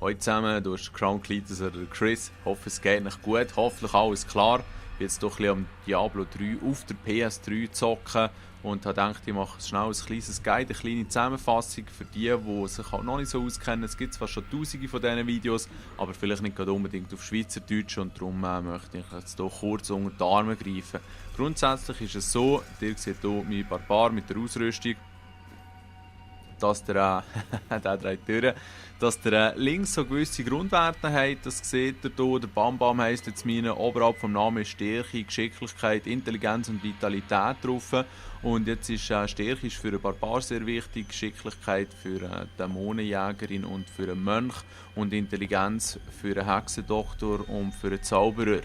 Hallo zusammen, du hast Crown Cletus oder Chris. Ich hoffe, es geht nicht gut. Hoffentlich alles klar. Ich bin jetzt doch ein bisschen am Diablo 3 auf der PS3 zocken und habe gedacht, ich mache schnell ein kleines Guide, eine kleine Zusammenfassung für die, die sich halt noch nicht so auskennen. Es gibt zwar schon tausende von diesen Videos, aber vielleicht nicht gerade unbedingt auf Schweizerdeutsch und darum möchte ich jetzt hier kurz unter die Arme greifen. Grundsätzlich ist es so, ihr seht hier meinen Barbar mit der Ausrüstung, dass der, der dreht durch, dass der links so gewisse Grundwerte hat. Das seht ihr hier. Der Bam heisst jetzt meine, oberhalb vom Namen ist Stärke, Geschicklichkeit, Intelligenz und Vitalität drauf. Und jetzt ist Stärke ist für einen Barbar sehr wichtig, Geschicklichkeit für eine Dämonenjägerin und für einen Mönch und Intelligenz für einen Hexendoktor und für einen Zauberer.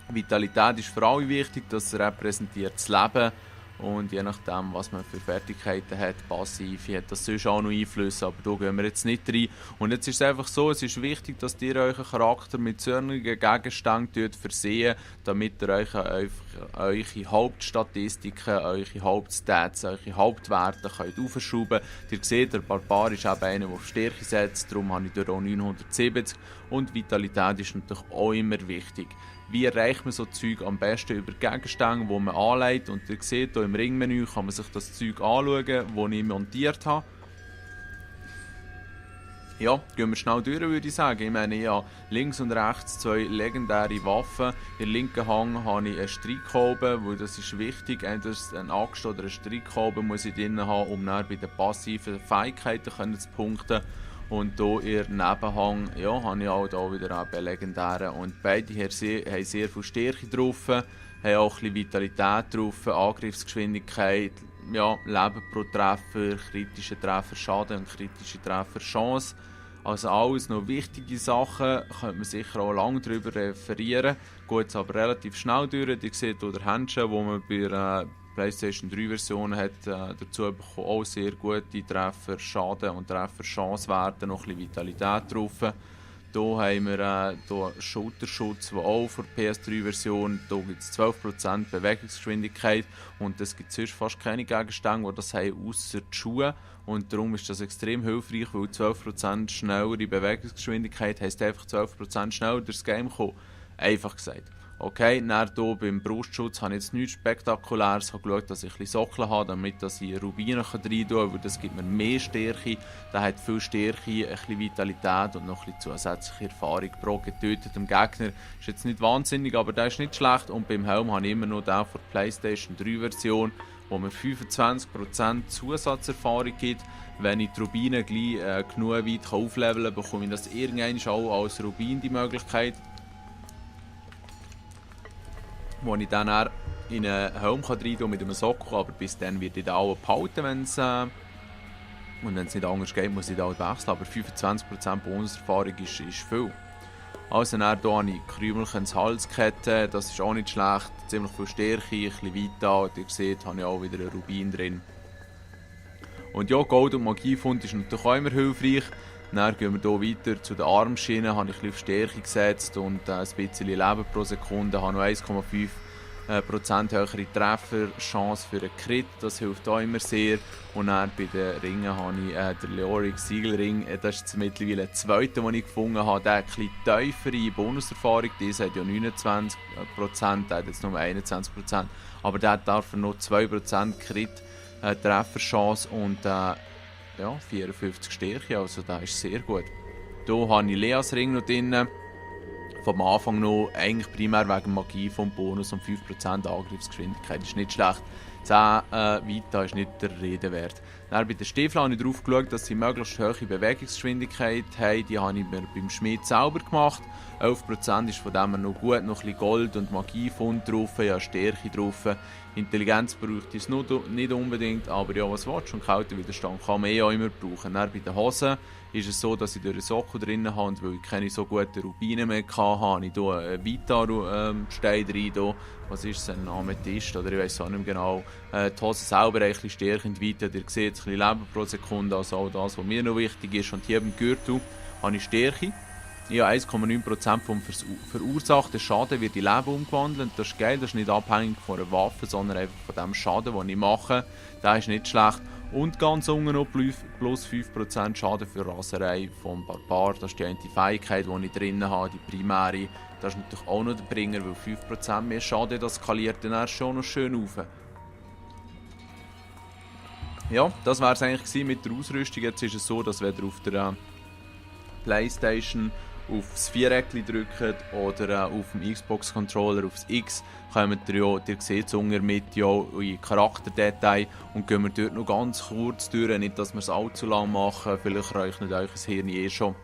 Vitalität ist für alle wichtig, das repräsentiert das Leben. Und je nachdem, was man für Fertigkeiten hat, passiv, hat das sonst auch noch Einflüsse, aber da gehen wir jetzt nicht rein. Und jetzt ist es einfach so, es ist wichtig, dass ihr euren Charakter mit solchen Gegenständen versehen, damit ihr euch eure Hauptstatistiken, eure Hauptstats, eure Hauptwerte könnt aufschrauben könnt. Ihr seht, der Barbar ist eben einer, der auf Stärke setzt, darum habe ich dort auch 970 und Vitalität ist natürlich auch immer wichtig. Wie erreicht man so Zeug am besten über Gegenstände, die man anlegt? Und ihr seht, hier im Ringmenü kann man sich das Zeug anschauen, das ich montiert habe. Ja, gehen wir schnell durch, würde ich sagen. Ich meine, ich habe links und rechts zwei legendäre Waffen. In der linken Hand habe ich einen Streitkolben, weil das ist wichtig. Entweder ein Axt oder ein Streitkolben muss ich drin haben, um dann bei den passiven Fähigkeiten zu punkten. Und hier in der Nebenhang ja, habe ich auch hier wieder einen legendären. Und beide haben sehr viel Stärke drauf, haben auch ein bisschen Vitalität drauf, Angriffsgeschwindigkeit, ja, Leben pro Treffer, kritische Treffer Schaden und kritische Treffer Chance. Also alles noch wichtige Sachen, könnte man sicher auch lange darüber referieren. Geht es aber relativ schnell durch. Ihr seht hier den Händchen, wo man bei der PlayStation 3 Version hat dazu bekommen, auch sehr gute Treffer Schaden und Treffer Chancewerte, noch ein bisschen Vitalität drauf. Hier haben wir Schulterschutz, der auch für die PS3 Version, hier gibt es 12% Bewegungsgeschwindigkeit und es gibt sonst fast keine Gegenstände, die das haben, ausser die Schuhe. Und darum ist das extrem hilfreich, weil 12% schnellere Bewegungsgeschwindigkeit heisst einfach 12% schneller durchs Game kommen. Einfach gesagt. Okay, dann hier beim Brustschutz habe ich jetzt nichts Spektakuläres. Ich habe geschaut, dass ich ein bisschen Sockeln habe, damit ich Rubine rein kann, weil das gibt mir mehr Stärke. Der hat viel Stärke, ein bisschen Vitalität und noch ein bisschen zusätzliche Erfahrung pro getötetem Gegner. Ist jetzt nicht wahnsinnig, aber der ist nicht schlecht. Und beim Helm habe ich immer noch den von der PlayStation 3 Version, wo mir 25% Zusatzerfahrung gibt. Wenn ich die Rubine gleich genug weit aufleveln kann, bekomme ich das irgendwann auch als Rubin die Möglichkeit, wo ich dann in einen Helm rein kann mit einem Sockel, aber bis dann wird ich den auch behalten, wenn es nicht anders geht, muss ich den halt wechseln, aber 25% Bonuserfahrung ist viel. Also dann hier habe ich Krümelchens Halskette, das ist auch nicht schlecht, ziemlich viel Stärke, ein bisschen Vita, und ihr seht, habe ich auch wieder einen Rubin drin. Und ja, Gold- und Magiefund ist natürlich auch immer hilfreich. Dann gehen wir hier weiter zu den Armschienen, habe ich ein bisschen auf Stärke gesetzt und ein bisschen Leben pro Sekunde, habe noch 1,5% höhere Trefferchance für einen Crit, das hilft auch immer sehr. Und dann bei den Ringen habe ich den Leoric Siegelring, das ist jetzt mittlerweile der zweite, den ich gefunden habe, der hat eine bisschen tiefere Bonuserfahrung, dieser hat ja 29%, der hat jetzt nur 21%, aber der hat dafür noch 2% Crit Trefferchance und ja, 54 Stärke, also das ist sehr gut. Hier habe ich Leas Ring noch drin. Vom Anfang noch, eigentlich primär wegen Magie vom Bonus und 5% Angriffsgeschwindigkeit. Ist nicht schlecht. 10 Vita ist nicht der Rede wert. Dann bei den Stiefeln habe ich darauf geschaut, dass sie möglichst hohe Bewegungsgeschwindigkeit haben. Die habe ich mir beim Schmied selber gemacht. 11% ist von dem noch gut, noch ein bisschen Gold und Magiefund drauf, ja, Stärke drauf. Intelligenz braucht es nicht unbedingt, aber ja, was willst du? Und Kältewiderstand kann man auch immer brauchen. Dann bei den Hosen ist es so, dass ich durch einen Sockel drin habe und weil ich keine so guten Rubine mehr hatte, habe ich hier einen Vita-Stein rein. Was ist es, ein Amethyst oder ich weiß auch nicht mehr genau. Die Hose selber ein bisschen stärker in die Vita, ihr seht ein bisschen Leben pro Sekunde, also auch das, was mir noch wichtig ist. Und hier beim Gürtel habe ich Stärke. Ich habe 1,9% vom verursachten Schaden wird in Leben umgewandelt. Das ist geil, das ist nicht abhängig von einer Waffe, sondern einfach von dem Schaden, den ich mache. Das ist nicht schlecht. Und ganz unten noch plus 5% Schaden für Raserei vom Barbar. Das ist die eine Fähigkeit, die ich drin habe, die primäre. Das ist natürlich auch noch der Bringer, weil 5% mehr Schaden, das skaliert dann erst schon noch schön auf. Ja, das war es eigentlich mit der Ausrüstung. Jetzt ist es so, dass wenn ihr auf der PlayStation aufs Viereckchen drückt oder auf dem Xbox-Controller aufs X, kommt ihr ja, ihr seht es unter mit ja in Charakterdetail und gehen wir dort noch ganz kurz durch, nicht dass wir es allzu lang machen, vielleicht reicht nicht euch das Hirn schon.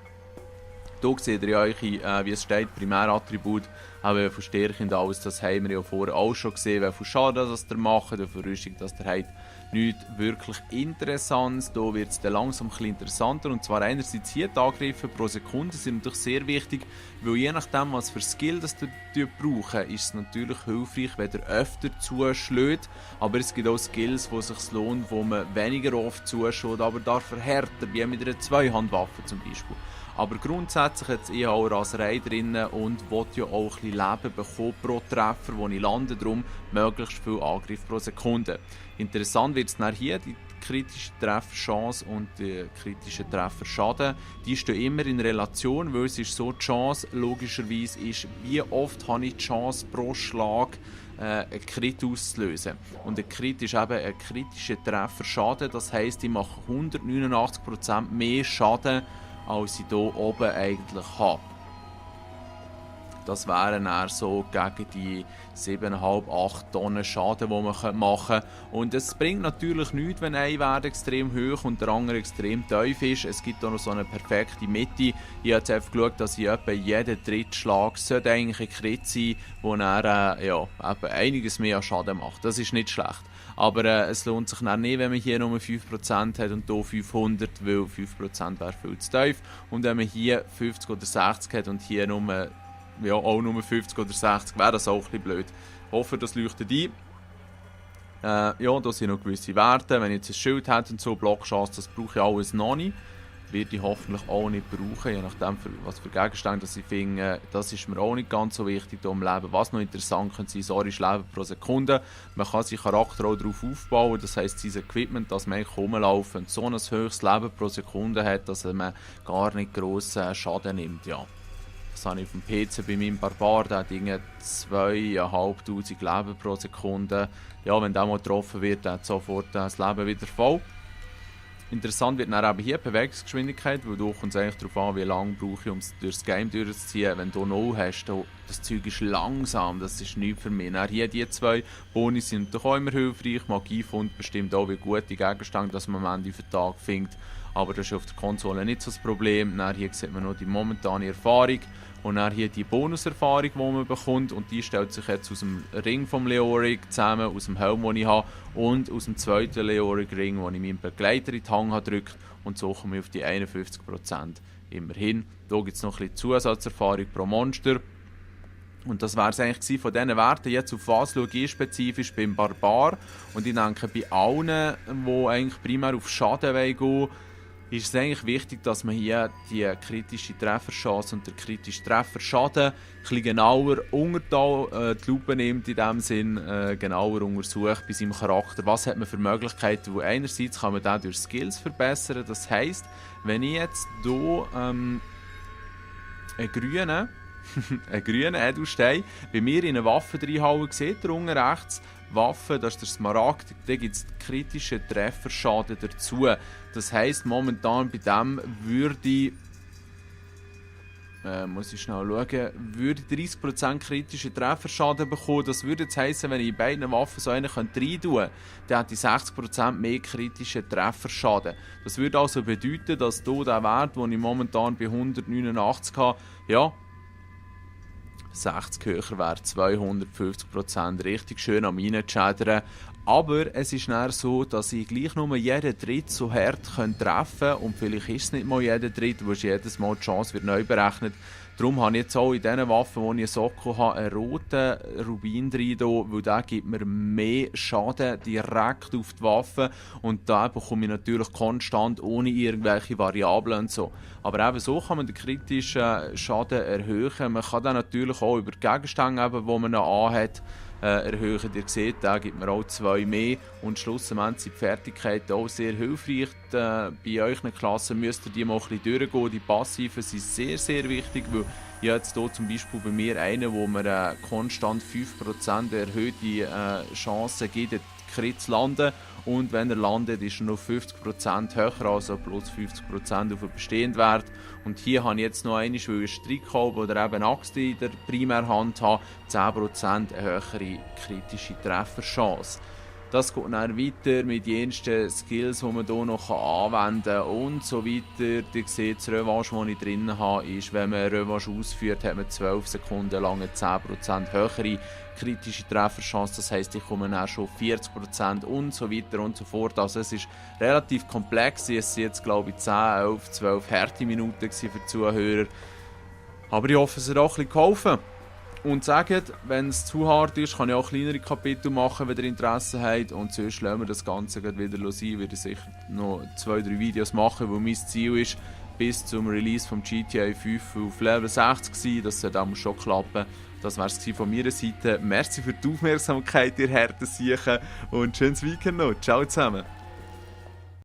Hier seht ihr ja euch, wie es steht, Primärattribut, aber von Stärke und alles, das haben wir ja vorher auch schon gesehen, wie viel Schaden das ihr macht, wie viel Rüstung das ihr habt. Nichts wirklich Interessantes, hier wird es dann langsam ein bisschen interessanter, und zwar einerseits hier die Angriffe pro Sekunde sind natürlich sehr wichtig, weil je nachdem was für Skill das ihr braucht, ist es natürlich hilfreich, wenn ihr öfter zuschlägt, aber es gibt auch Skills, wo es sich lohnt, wo man weniger oft zuschlägt, aber dafür härter, wie mit einer Zweihandwaffe zum Beispiel. Aber grundsätzlich hat es auch Raserei drin und will ja auch ein bisschen Leben bekommen pro Treffer, wo ich lande, darum möglichst viel Angriff pro Sekunde. Interessant wird es dann hier, die kritische Trefferchance und die kritische Trefferschaden, die stehen immer in Relation, weil es ist so, die Chance logischerweise ist, wie oft habe ich die Chance pro Schlag einen Crit auszulösen. Und ein Crit ist eben ein kritischer Trefferschaden, das heisst, ich mache 189% mehr Schaden, als ich hier oben eigentlich habe. Das wären dann so gegen die 7,5-8 Tonnen Schaden, die man machen kann. Und es bringt natürlich nichts, wenn ein Wert extrem hoch und der andere extrem tief ist. Es gibt auch noch so eine perfekte Mitte. Ich habe jetzt einfach geschaut, dass ich etwa jeden dritten Schlag sollte eigentlich ein Crit sein, der dann eben einiges mehr Schaden macht. Das ist nicht schlecht. Aber es lohnt sich dann nicht, wenn man hier nur 5% hat und hier 500, weil 5% wäre viel zu tief. Und wenn man hier 50 oder 60 hat und hier nur, ja, auch nur 50 oder 60, wäre das auch ein bisschen blöd. Ich hoffe, das leuchtet ein. Ja, da sind noch gewisse Werte. Wenn ich jetzt ein Schild habe und so, Blockchance, das brauche ich alles noch nicht. Werde ich hoffentlich auch nicht brauchen, je nachdem, was für Gegenstände ich finde. Das ist mir auch nicht ganz so wichtig hier im Leben. Was noch interessant könnte sein, so ist Leben pro Sekunde. Man kann seinen Charakter auch darauf aufbauen, das heisst, sein Equipment, dass man rumlaufen und so ein höchstes Leben pro Sekunde hat, dass man gar nicht grossen Schaden nimmt. Ja. Das habe ich auf dem PC bei meinem Barbar, der hat 2'500 Leben pro Sekunde. Ja, wenn der mal getroffen wird, hat sofort das Leben wieder voll. Interessant wird dann eben hier die Bewegungsgeschwindigkeit, weil du kommt es eigentlich darauf an, wie lange brauche ich, um es durchs Game durchzuziehen. Wenn du No hast, das Zeug ist langsam, das ist nichts für mich. Dann hier die zwei Boni sind doch auch immer hilfreich. Magiefund bestimmt auch, wie gute Gegenstände, dass man am Ende für den Tag findet. Aber das ist auf der Konsole nicht so das Problem. Dann hier sieht man noch die momentane Erfahrung. Und dann hier die Bonuserfahrung, die man bekommt. Und die stellt sich jetzt aus dem Ring vom Leoric zusammen, aus dem Helm, den ich habe, und aus dem zweiten Leoric-Ring, den ich meinem Begleiter in die Hand gedrückt habe. Und so komme ich auf die 51% immerhin. Hier gibt es noch ein bisschen Zusatzerfahrung pro Monster. Und das wäre es eigentlich von diesen Werten. Jetzt auf was schaue ich spezifisch beim Barbar. Und ich denke, bei allen, die eigentlich primär auf Schaden gehen wollen, ist es eigentlich wichtig, dass man hier die kritische Trefferchance und den kritischen Trefferschaden ein bisschen genauer unter die Lupe nimmt, in dem Sinn genauer untersucht bei seinem Charakter. Was hat man für Möglichkeiten? Weil einerseits kann man den durch Skills verbessern. Das heisst, wenn ich jetzt hier einen grünen Edelstein bei mir in eine Waffe reinhauen, seht ihr unten rechts, Waffe, das ist der Smaragd, da gibt es kritische Trefferschaden dazu. Das heisst, momentan bei dem würde muss ich schnell schauen, würde 30% kritische Trefferschaden bekommen. Das würde jetzt heissen, wenn ich in beiden Waffen so einen rein tun könnte, dann hätte ich 60% mehr kritische Trefferschaden. Das würde also bedeuten, dass hier der Wert, den ich momentan bei 189 habe, ja, 60 höher wäre, 250%, richtig schön am Reinschädern. Aber es ist dann so, dass ich gleich nur jeden Tritt so hart treffen kann. Und vielleicht ist es nicht mal jeden Tritt, weil jedes Mal die Chance wird neu berechnet. Darum habe ich jetzt auch in diesen Waffen, die ich in Socko habe, einen roten Rubin drin, weil der gibt mir mehr Schaden direkt auf die Waffe. Und da bekomme ich natürlich konstant, ohne irgendwelche Variablen und so. Aber eben so kann man den kritischen Schaden erhöhen. Man kann dann natürlich auch über die Gegenstände, die man noch anhat, erhöhen. Ihr seht, da gibt mir auch 2 mehr und schlussendlich sind die Fertigkeiten auch sehr hilfreich. Bei euren Klassen müsst ihr die mal ein bisschen durchgehen. Die Passiven sind sehr, sehr wichtig, weil ich habe jetzt hier zum Beispiel bei mir einen, wo mir konstant 5% erhöhte Chancen gibt, Crit zu landen. Und wenn er landet, ist er noch 50% höher, also plus 50% auf den bestehenden Wert. Und hier habe ich jetzt noch einmal, weil ich Strickkolben oder eben Axt in der Primärhand habe, 10% eine höhere kritische Trefferchance. Das geht dann weiter mit jensten Skills, die man hier noch anwenden kann und so weiter. Ihr seht, das Revanche, das ich drin habe, ist, wenn man eine Revanche ausführt, hat man 12 Sekunden lang eine 10% höhere kritische Trefferchance. Das heisst, ich komme dann schon 40% und so weiter und so fort. Also es ist relativ komplex. Es sind jetzt, glaube ich, 10, 11, 12 harte Minuten für die Zuhörer. Aber ich hoffe, es hat auch ein bisschen geholfen. Und sagt, wenn es zu hart ist, kann ich auch kleinere Kapitel machen, wenn ihr Interesse habt. Und sonst lassen wir das Ganze wieder sein. Ich werde sicher noch 2, 3 Videos machen, weil mein Ziel ist, bis zum Release vom GTA 5 auf Level 60 sein. Das sollte auch schon klappen. Das war es von meiner Seite. Merci für die Aufmerksamkeit, ihr Herzen, und schönes Weekend noch. Ciao zusammen.